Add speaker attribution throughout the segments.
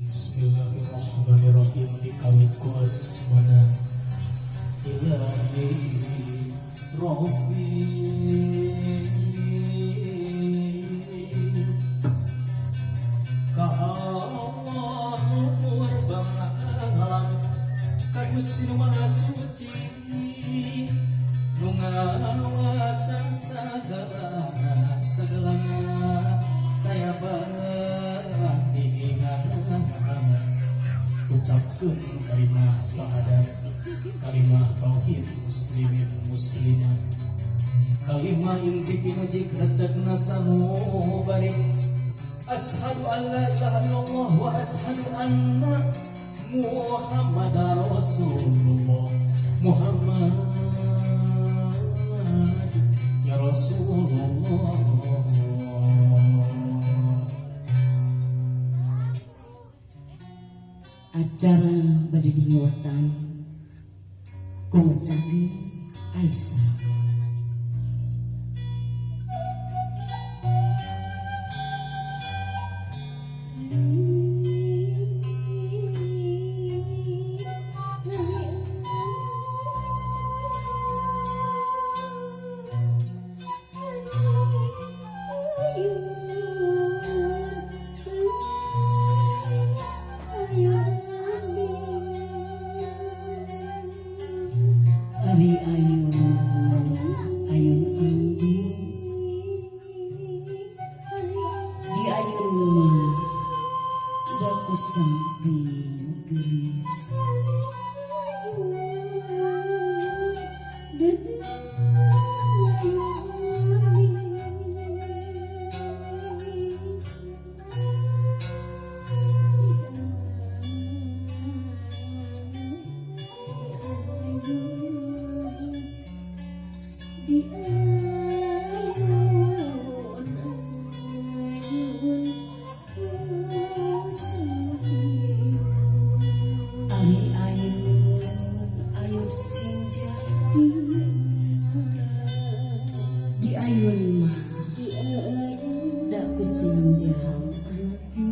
Speaker 1: Bismillahirrahmanirrahim. Dikawit ku asmana Ilahi Rabbi. Ka Allah nu purba alam, ka Gusti nu Maha Suci, nu ngawasa sagalana, sagalana taya bandingan. Ucapkeun kalimah syahadat, kalimah tauhid, muslimin muslimat, kalimah inti pinuji kretekna sanubari. Asyhadu an la ilaha illallah wa asyhadu anna Muhammadar Rasulullah. Muhammad ya Rasulullah.
Speaker 2: Acara bade dinguatan ku ngucapkeun Aisyah. Ari ayun ayun andi di ayun mah daku samping gelis. Ari ayun ayun sinja di ayun mah daku sinjang anakku.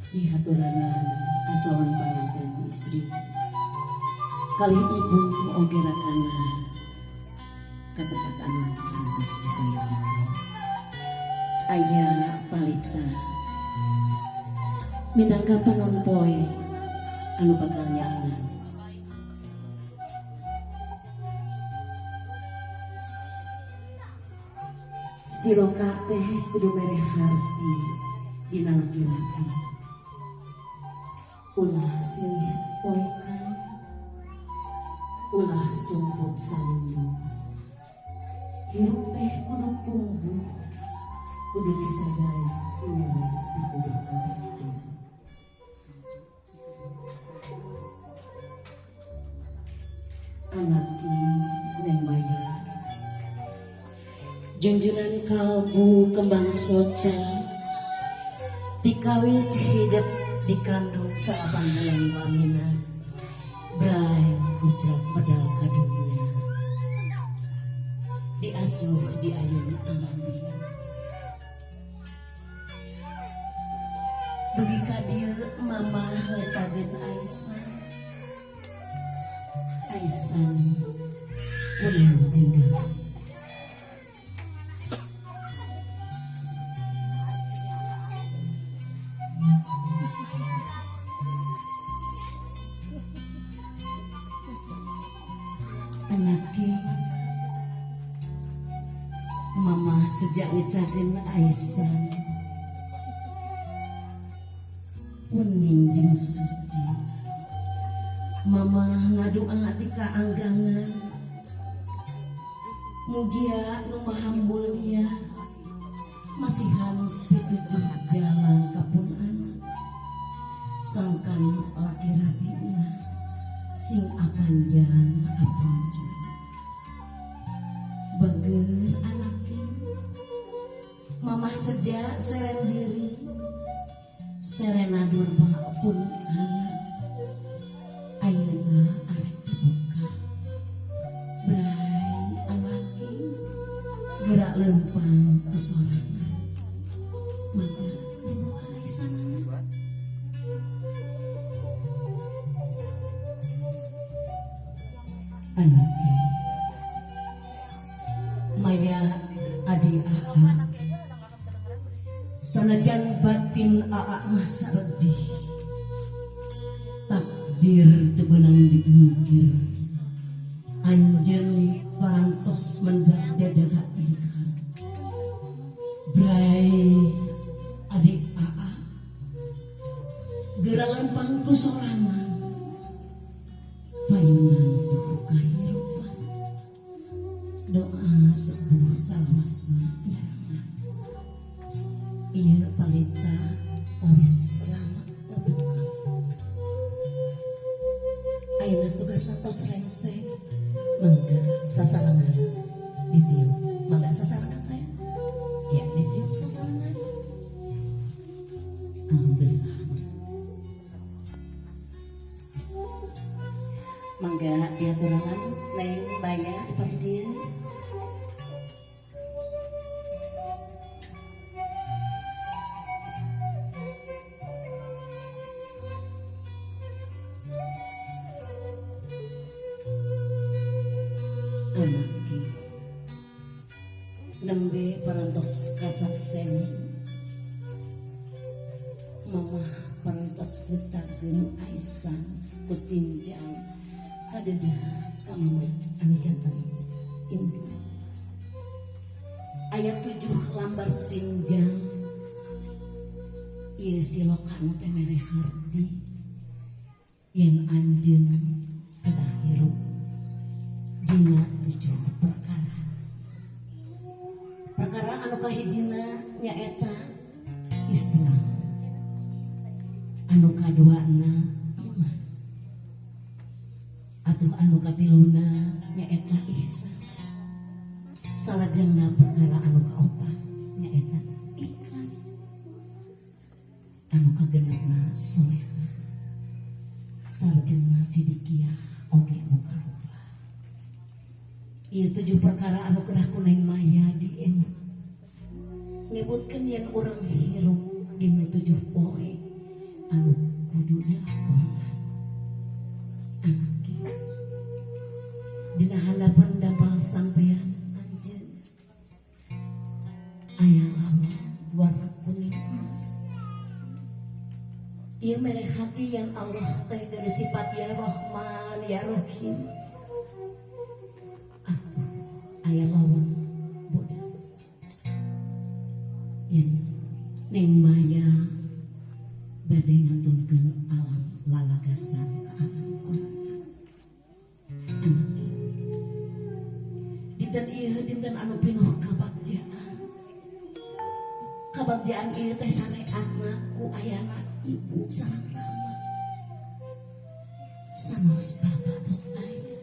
Speaker 2: Di haturanan kacauan panganten istri kali ibu oge rakana ka tempat anu parantos disayang. Aya palita minangka panon poe anu bakal nyaangan. Siloka teh kudu mere harti dina laki-laki, ulah silih poekan, ulah sumput salindung. Hirup teh kudu kumbuh, kudu bisa gaib mere pituduh ka batur. Anaki Neng Maya, junjunan kalbu kembang soca, tikawit hidup dikandung 9 bulan lamina, bray gubrak medal ka dunia, diasuh di ayun ambi dugi ka dieu. Mamah ngecagkeun Aisyah. Aisyah kuning jenggal. Anake, Mama sejak ngecakeun Aisyah wening jeung suci. Mama ngadua ti kaanggangan, mugia nu maha mulia masihan pitujuh jalan ka pun anak, sangkan laki rabina sing apanjang apunju. Bager anake, Mamah sejak seren diri serena durma pun anak. Ayeuna arek dibuka. Bray anaki gerak lempang ku sorangan. Mangga dibuka aisanana. Anaki Maya adi aa, sanajan batin aa mah saredih, takdir teu beunang dipungkir, anjeun parantos mendak jajaga pilihan. Bray adik aa, geura lempang ku sorangan, payunan tuh kahirupan, doa sepuh salawasna nyarangan. Ieu palita wis lama ngabuka. Ayeuna tugasna tos rengse, mangga sasarengan ditiup. Mangga sasarengan saya. Ya, ditiup sasarengan. Alhamdulillah. Mangga diaturanan Neng Maya di palih dieu. Anaki nembe parantos kasakseni, mamah parantos ngecageun aisan ku sinjang kadeudeuh ka mamut anu janten indung. Aya 7 lambar sinjang, ieu silokana teh mere harti yen anjeun kedah hirup dina 7 perkara. Perkara anu kahijina nyaeta Islam, anu kaduana iman, atuh anu katiluna nyaeta ihsan, salajengna perkara anu kaopat nyaeta ikhlas, anu kagenepna solehah, salajengna sidikiah oge nu karubah. Ieu 7 perkara anu kedah ku Neng Maya diemut, nyebutkeun yen urang hirup dina 7 poe anu kudu dilakonan. Anaki dina handapeun dampal sampean anjeun aya lawang warna kuning emas. Ieu mere hati yang Allah teh gaduh sifat ya Rahman ya Rahim. Atuh aya lawang bodas yen Neng Maya bade ngantunkeun alam lalagasan ka alam kulangan. Anaki dinten ieu dinten anu pinuh kabagjaan. Kabagjaan ieu teh sareatna ku ayana ibu sareng rama, sanaos bapa tos aya,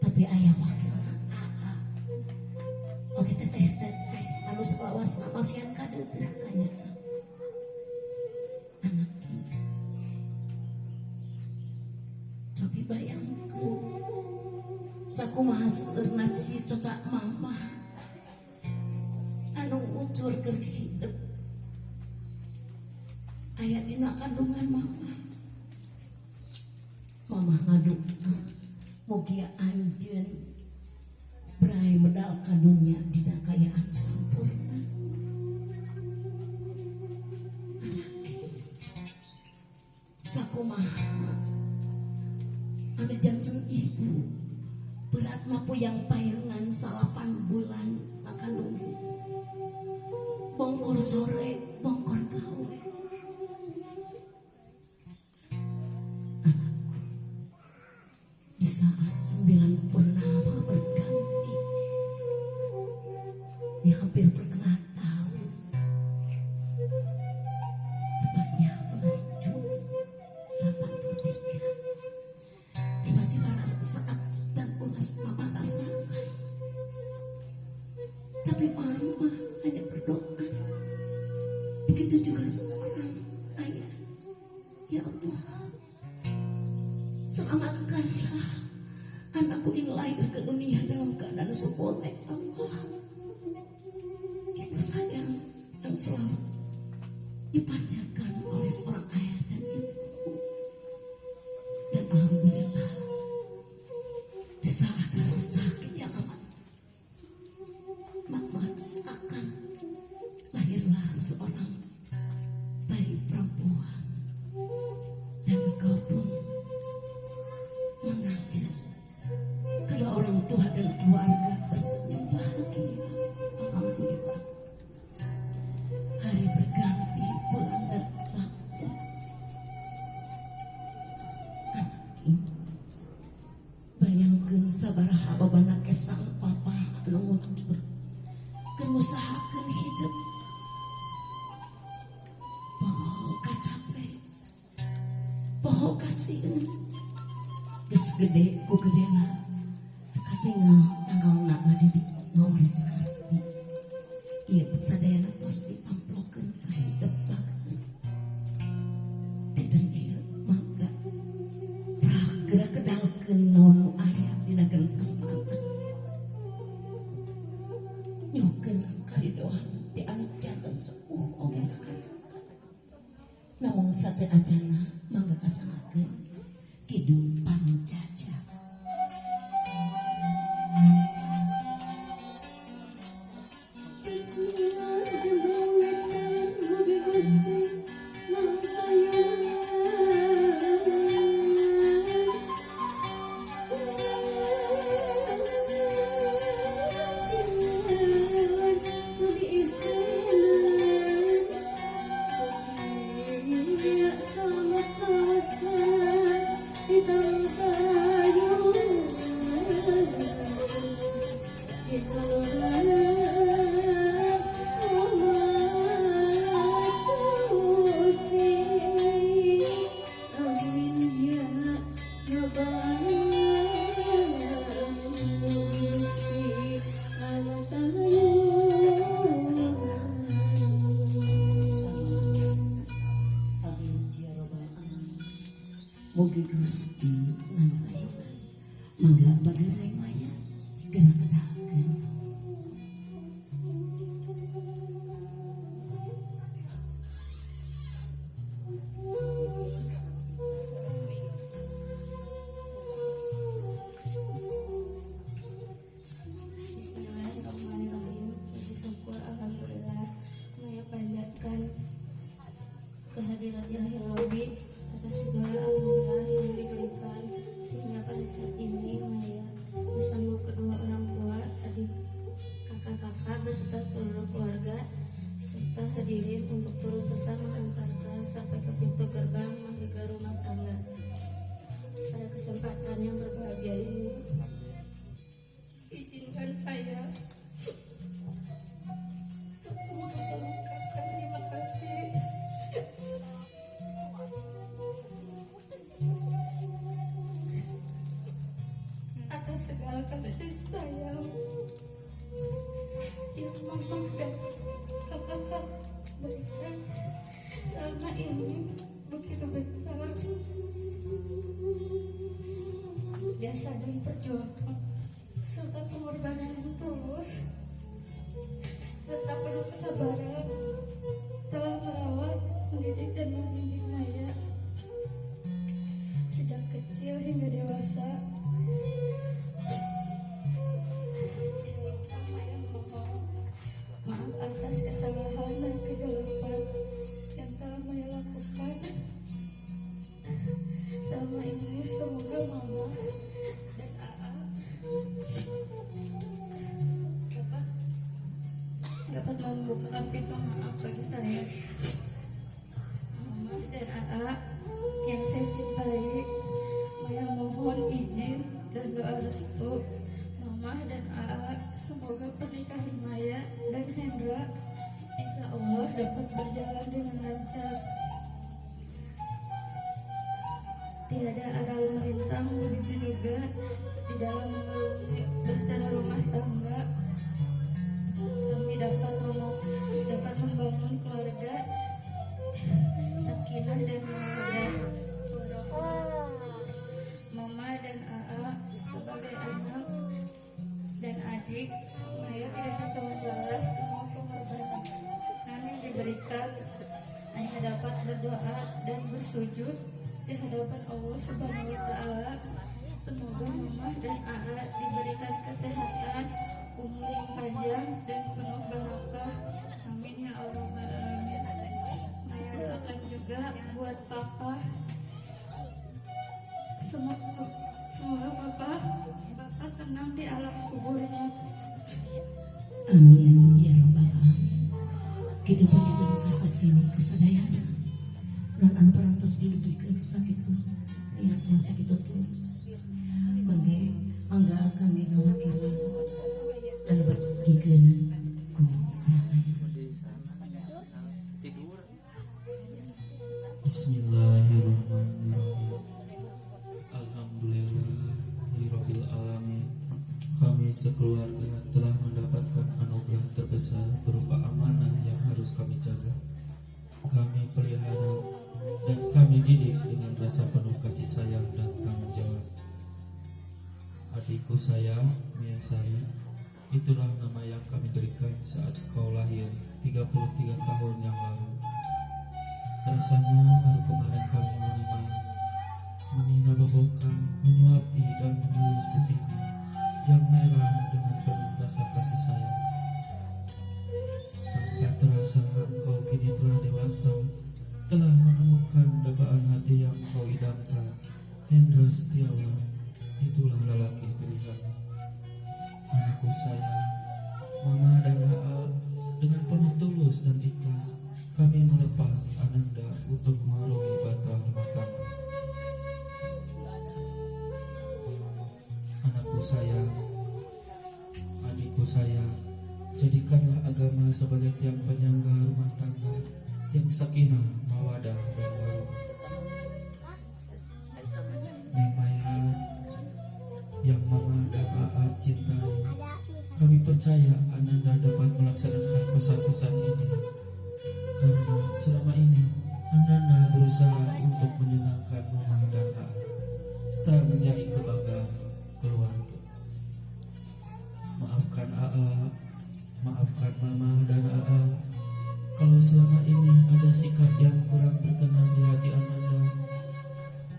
Speaker 2: tapi aya wakilna aa oge teteh teteh anu salawasna masihan kadeudeuh kanyaah. Anaki cobi bayangkeun sakumaha seueurna si cocak mamah anu ngucur keur hidup aya dina kandungan mamah. Mamah ngadukna mugia anjeun bray medal ka dunya dina kaayaan sampurna. Anaki sakumaha anu janten ibu beratna puyang payengan 9 bulan ngakandung, bongkor sore bongkor gawe. Anakku di saat 9 purnama berganti di hampir pertengahan tahun, tepatnya bulan Juni 83, tiba-tiba rasa sakit dan ulas mama rasakan. Tapi mama hanya berdoa. Begitu juga seorang ayah. Ya Allah, Selamatkanlah anakku ini lahir ke dunia dalam keadaan sempurna, ya Allah. Itu sayang yang selalu dipanjatkan oleh seorang ayah dan ibu. Dan alhamdulillah, di saat rasa sakit yang amat mama rasakan, lahirlah seorang bayi perempuan. Dan kau pun menangis. Kedua orang tua dan keluarga tersenyum bahagia. Alhamdulillah. Hari berganti bulan dan tahun. Anak ini, bayangkeun sabaraha lobana kesang papa anu ngutur keur ngusahakeun hidup. Poho kacape, poho kasieun. Geus gede ku gedena, sakatinggal tanggalna ngadidik ngawaris harti. Ieu sadayana tos ditamplokeun ka hidep bageun. Dinten ieu mangga prak geura kedalkeun naon nu aya dina gentas manah. Nyuhunkeun karidoan ti anu janten sepuh oge raka-raka. Namun sateuacanna mangga kasangakeun Kidung Pangjaja.
Speaker 3: Bismillahirrahmanirrahim. Mugi Gusti mangtayungan. Mugi istrinan. Mugi selamat selawasna ditangtayungan. Ditulungan umat Gusti. Amin ya rabbal alamin. Gusti Antayungan.
Speaker 2: Amin ya rabbal alamin. Mugi Gusti ngantayungan. Mangga bagerai maya geura kedalkeun.
Speaker 4: Bismillahirrahmanirrahim. Puji syukur alhamdulillah Maya panjatkan kehadirat Ilahi Rabbi atas segala anugerah yang diberikan sehingga pada saat ini Maya bersama kedua orang tua, adik, kakak-kakak beserta seluruh keluarga serta hadirin untuk turut serta mengantarkan sampai ke pintu gerbang mahligai rumah tangga. Pada kesempatan yang berbahagia ini, izinkan saya untuk mengucapkan terima kasih atas segala kasih sayang yang mama dan kakak berikan selama ini begitu besar. Jasa dan perjuangan serta pengorbanan yang tulus serta penuh kesabaran telah merawat, mendidik dan membimbing Maya sejak kecil hingga dewasa. Tidak lupa Maya memohon maaf atas kesalahan dan kegelapan yang telah Maya lakukan selama ini. Semoga Mama dan AA dapat dapat membukakan pintu maaf bagi saya. Mama dan AA yang saya cintai, Maya mohon izin dan doa restu Mama dan AA. Semoga pernikahan Maya dan Hendra insya Allah dapat berjalan dengan lancar. Tiada aral melintang, begitu juga di dalam mengarungi bahtera rumah tangga. Kami dapat membangun keluarga sakinah dan mawaddah warahmah. kesempatan Ayah dapat berdoa dan bersujud di hadapan Allah Subhanahu wa Ta'ala. Semoga Mama dan Aa diberikan kesehatan, umur yang panjang dan penuh barakah. Amin ya Allah alamin. Maya doakan juga buat Papa. Semoga semoga Papa Papa tenang di alam kuburnya.
Speaker 2: Amin ya robbal alamin. Kitu panginten kasaksini ku sadayana. Non anu parantos didugikeun sakitu niatna sakitu terus. Mangge mangga kangge ngawakilan anu badugikeun ku rakana.
Speaker 5: Tidur.
Speaker 6: Bismillahirrahmanirrahim. Alhamdulillahirabbil alamin. Kami sekeluarga telah mendapatkan anugerah terbesar berupa amanah yang harus kami jaga, kami pelihara, dan kami didik dengan rasa penuh kasih sayang dan tanggung jawab. Adikku sayang, Mia Sari, itulah nama yang kami berikan saat kau lahir 33 tahun yang lalu. Rasanya baru kemarin kami menimang, meninabobokan, menyuapi dan mengelus pipimu yang merah dengan penuh rasa kasih sayang. Tanpa terasa engkau kini telah dewasa, telah menemukan dambaan hati yang kau idamkan. Hendra Setiawan, itulah lelaki pilihan. Anakku sayang, Mama dan Aa dengan penuh tulus dan ikhlas kami melepas Ananda untuk mengarungi bahtera rumah tangga. Anakku sayang, adikku sayang, jadikanlah agama sebagai tiang penyangga rumah tangga yang sakinah, mawadah, dan warahmah. Neng Maya yang Mama dan Aa cintai, kami percaya Ananda dapat melaksanakan pesan-pesan ini karena selama ini Ananda berusaha untuk menyenangkan Mama dan Aa setelah menjadi kebanggaan keluarga. Maafkan Aa, maafkan Mama dan Aa kalau selama ini ada sikap yang kurang berkenan di hati Ananda.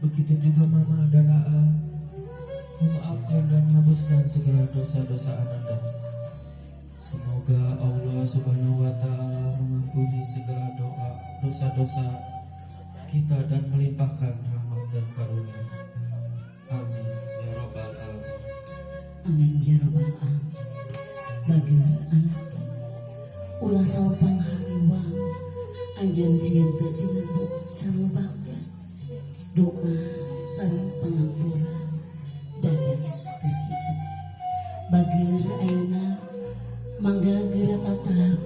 Speaker 6: Begitu juga Mama dan Aa memaafkan dan menghapuskan segala dosa-dosa Ananda. Semoga Allah Subhanahu wa Ta'ala mengampuni segala doa dosa-dosa kita dan melimpahkan rahmat dan karunia. Amin ya robbal alamin.
Speaker 2: Amin ya robbal alamin. Bager anak, ulah saur panghariwang, anjeun sieun teu tinambu sareng bagja. Doa sareng pangampura dadas keur hidup. Bager, ayeuna mangga geura tatap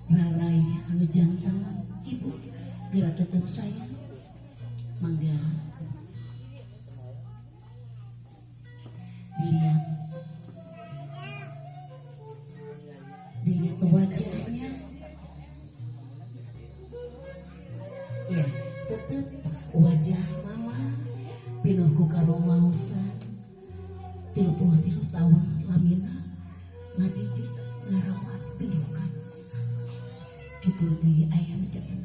Speaker 2: rarai anu janten ibu, geura tetep sayang, mangga dilihat, dilihat wajahnya ya, tetep wajah mama pinuh ku karumaosan. 33 tahun lamina ngadidik, ngarawat, pinuhkan gitu di ayam janten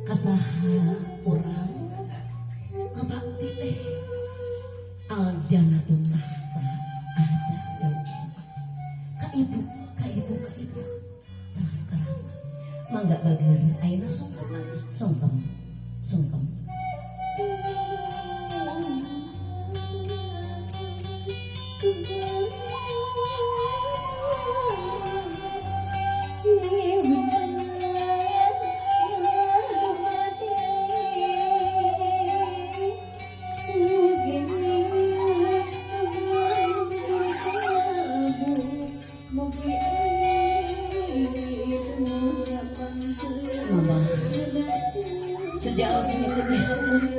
Speaker 2: kasaha urang ngabakti teh al jannatu tahta ada ka ibu, ka ibu, ka ibu. Terus sekarang mangga bager, ayeuna sungkem, bager, sungkem, sungkem. Mama sejauh ini dihapunten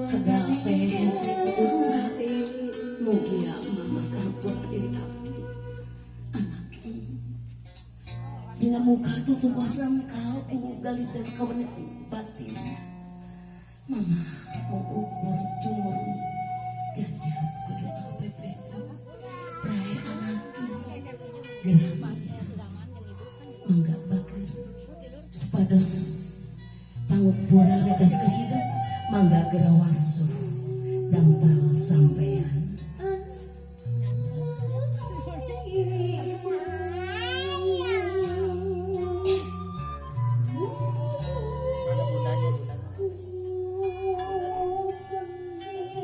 Speaker 2: kegal teh si ucap, mugia mama kampung diri abdi anak ini dina muka tutupasan kau galitan kawan batin mama mengukur cumur jajat kudu PPM prai anaki. Supados pangupura redas kehidup mangga gera wasuh dampal sampean.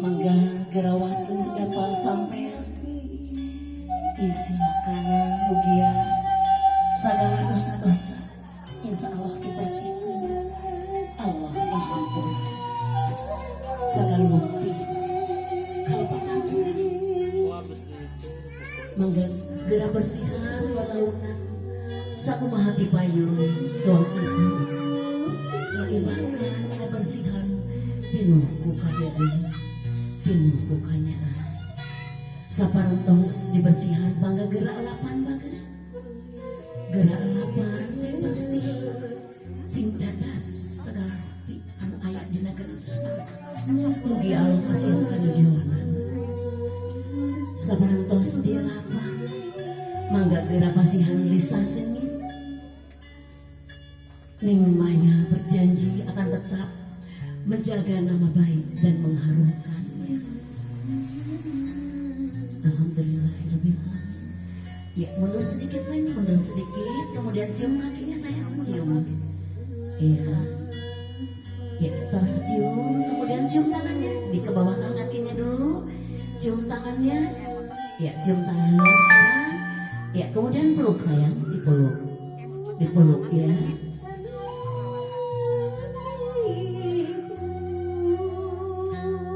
Speaker 2: Mangga gera wasuh dampal sampean. Ieu silokana mugia sagala dosa-dosa insya Allah dibersihkan. Allah Maha Ampun. Sagala rupi kalau percampuran mangga gera bersihan lalaunan sakumaha ti payun tuang ibu ngagimakan ngabersihan pinuh ku kadeung pinuh ku kanyaah. Saparantos dibersihan mangga gera alapan baga gera alapan sing bersih sing dadas segala rupi anu aya dina geus mugi Allah masihan kadidionan. Saparantos dilapan mangga gera pasihan lisa sengit. Ning Maya berjanji akan tetap menjaga nama baik dan mengharumkannya. Alhamdulillahirabbil alamin. Ya, mundur sedikit Neng, mundur sedikit, kemudian cium kakinya sayang, cium. Iya. Ya, setelah cium, kemudian cium tangannya, dikebawahkan kakinya dulu, cium tangannya. Ya, cium tangannya sekarang. Ya, kemudian peluk sayang, dipeluk. Dipeluk ya.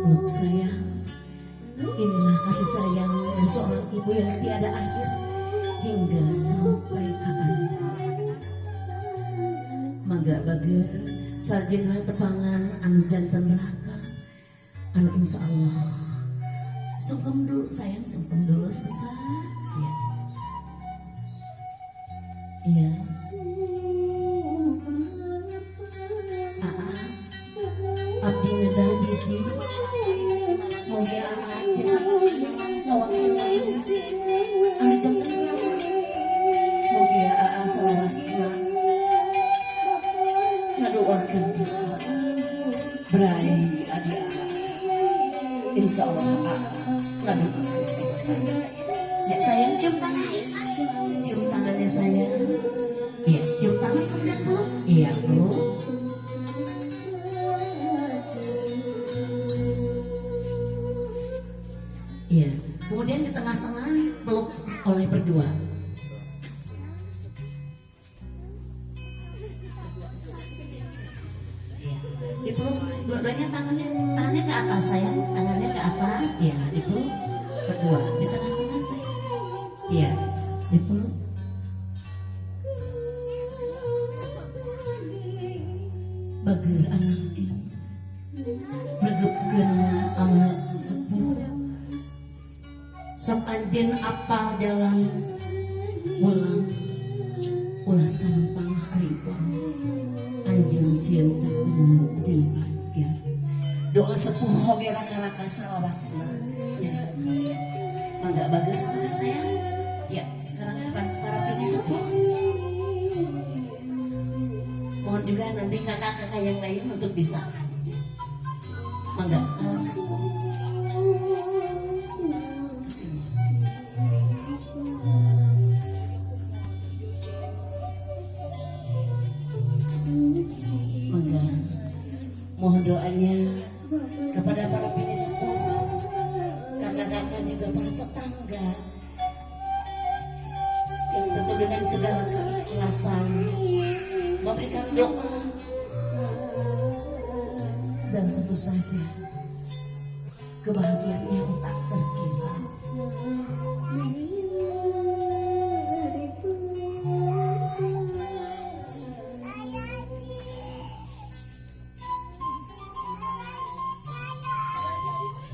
Speaker 2: Peluk sayang. Inilah kasih sayang dari seorang ibu yang tiada akhir hingga sampai kapan. Mangga bager sarjana tepangan anu janten raka anu insya Allah. Sungkem dulu sayang, sungkem dulu sebentar ya. Iya. Aa abdi ngedah didi mugi aa tiasa ngawakilan anu janten raka mugi aa salawasna ngadoakeun diri brai adi aa insya Allah aa ngadoakeun pisan. Ya sayang, cium tangannya, cium tangannya sayang. Iya, cium tangan kemudian peluk. Iya, peluk. Iya, kemudian di tengah-tengah peluk oleh berdua. Iya, dipeluk dua-duanya tangannya, tangannya ke atas sayang, tangannya ke atas. Iya, dipeluk berdua di tengah-tengah sayang. Iya, dipeluk. Bager anak regepkeun amanat sepuh. Sok anjeun apal jalan mulang ulah sampang haribang anjeun sieun tetemu jeung bahagia. Doa sepuh oge raka-raka salawasna nya. Mangga bager sudah sayang. Ya, sekarang para pini sepuh. Mohon juga nanti kakak-kakak yang lain untuk bisa. Mangga sepuh. Kesini. Mangga mohon doanya kepada para pini sepuh, kakak-kakak juga para tetangga yang tentu dengan segala keikhlasan memberikan doa dan tentu saja kebahagiaan yang tak terkira.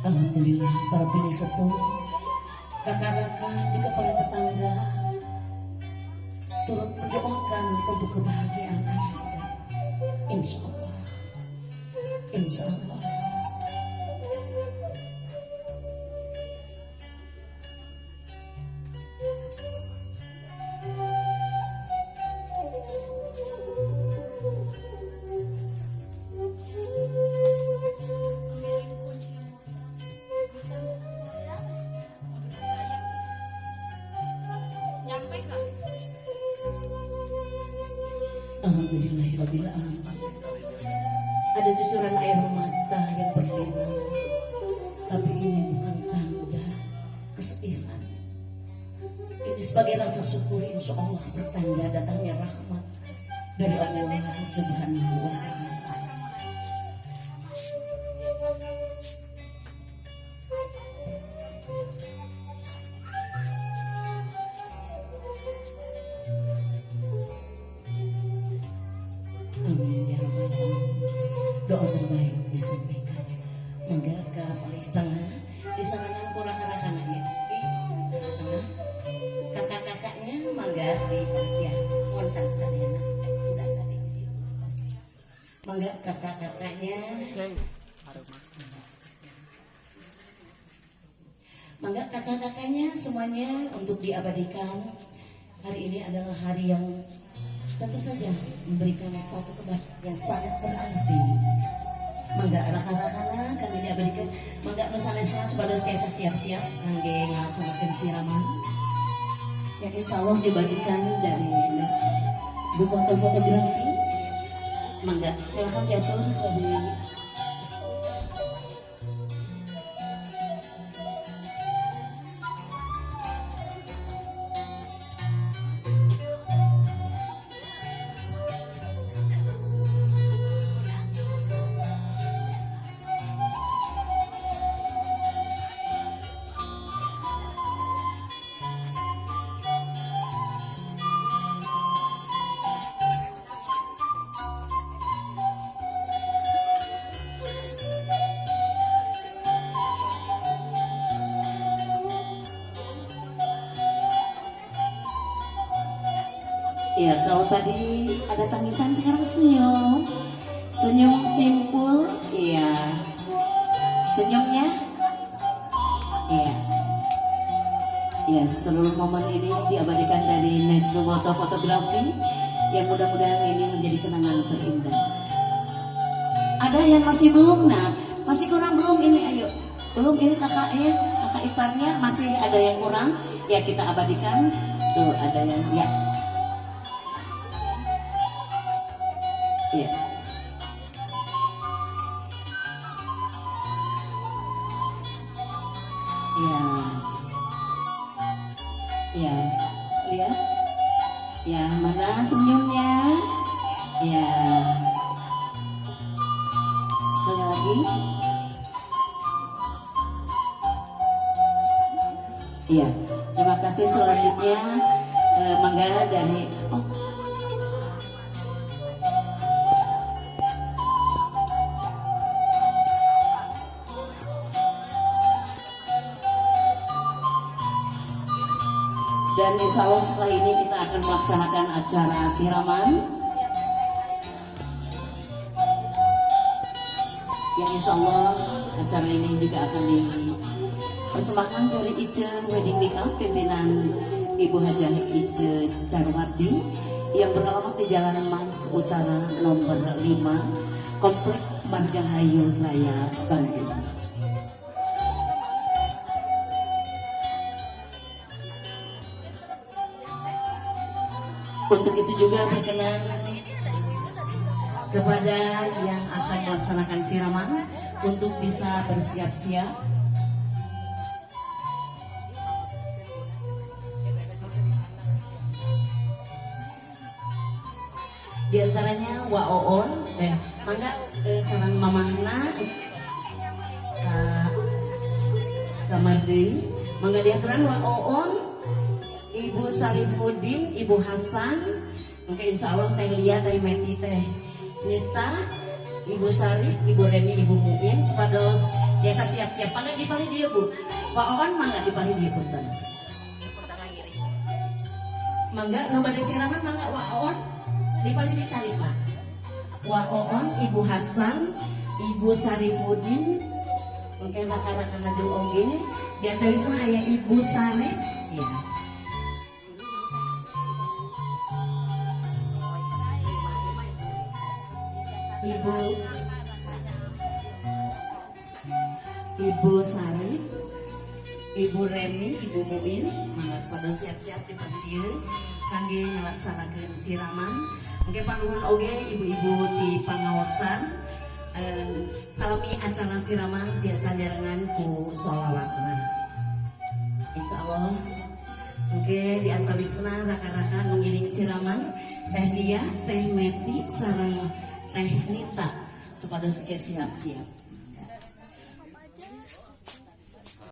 Speaker 2: Alhamdulillah para pini sepuh, kakak-kakak juga para tetangga turut mendoakan untuk kebahagiaan anak. Insya Allah, insya Allah. Rabbil Alamin. Ada cucuran air mata yang berlinang, tapi ini bukan tanda kesedihan. Ini sebagai rasa syukur, insya Allah bertanda datangnya rahmat dari Allah Subhanahu wa Ta'ala. Amin ya rabbal alamin. Doa terbaik disampaikan. Mangga ke palih tengah, di sana kurang-kurang ya. Di tengah kakak-kakaknya mangga di ya, mohon sadayana. Udah tadi. Mangga kakak-kakaknya. Mangga kakak-kakaknya semuanya untuk diabadikan. Hari ini adalah hari yang tentu saja memberikan suatu kebahagiaan yang sangat berarti. Mangga raka-rakana kami diabadikan. Mangga nu sanesna supados tiasa siap-siap kangge ngalaksanakeun siraman. Yang insya Allah dibagikan dari Nes Bu Foto Fotografi. Mangga silakan diatur dari Ya, kalau tadi ada tangisan, sekarang senyum. Senyum simpul, iya. Senyumnya, iya. Ya, seluruh momen ini diabadikan dari Neslu Foto Fotografi yang mudah-mudahan ini menjadi kenangan terindah. Ada yang masih belum, nah, masih kurang belum ini, ayo. Belum ini kakaknya, kakak iparnya masih ada yang kurang, ya kita abadikan. Tuh ada yang, ya. Ya. Ya. Ya, lihat. Ya, mana senyumnya? Ya. Sekali lagi. Ya, terima kasih. Selanjutnya mangga dari Dan insya Allah setelah ini kita akan melaksanakan acara siraman yang insya Allah acara ini juga akan dipersembahkan dari Ice Wedding Makeup pimpinan Ibu Hajah Ice Carwati yang beralamat di Jalan Mas Utara nomor 5, Komplek Margahayu Raya, Bandung. Untuk itu juga berkenan kepada yang akan melaksanakan siraman untuk bisa bersiap-siap. Di antaranya Wa Oon, mangga sareng mamahna Kamardi, mangga diaturan Wa Oon, Ibu Sarifudin, Ibu Hasan, mungkin insya Allah Teh Lia, Teh Meti, Teh Nita, Ibu Sarif, Ibu Remi, Ibu Muin, supados biasa siap-siap. Mangga di palih dieu Bu. Pak Oon mangga di palih dieu punten. Mangga nu bade siraman mangga Wa Oon di palih dieu Sarif Pak. Wa Oon, Ibu Hasan, Ibu Sarifudin, mungkin rakan-rakan ngadu oge, di antawisna aya Ibu Sarif, ya. Ibu Sari, Ibu Remi, Ibu Muin, mangga supados siap-siap di dieu kangge ngalaksanakeun siraman. Oke, panuhun oge ibu-ibu di pangaosan, salami acara siraman tiasa nyarengan ku sholawatna. Insya Allah. Oke, di antawisna raka-raka mengiring siraman Teh Lia, Teh Meti, sareng Teh Nita supados ke siap-siap.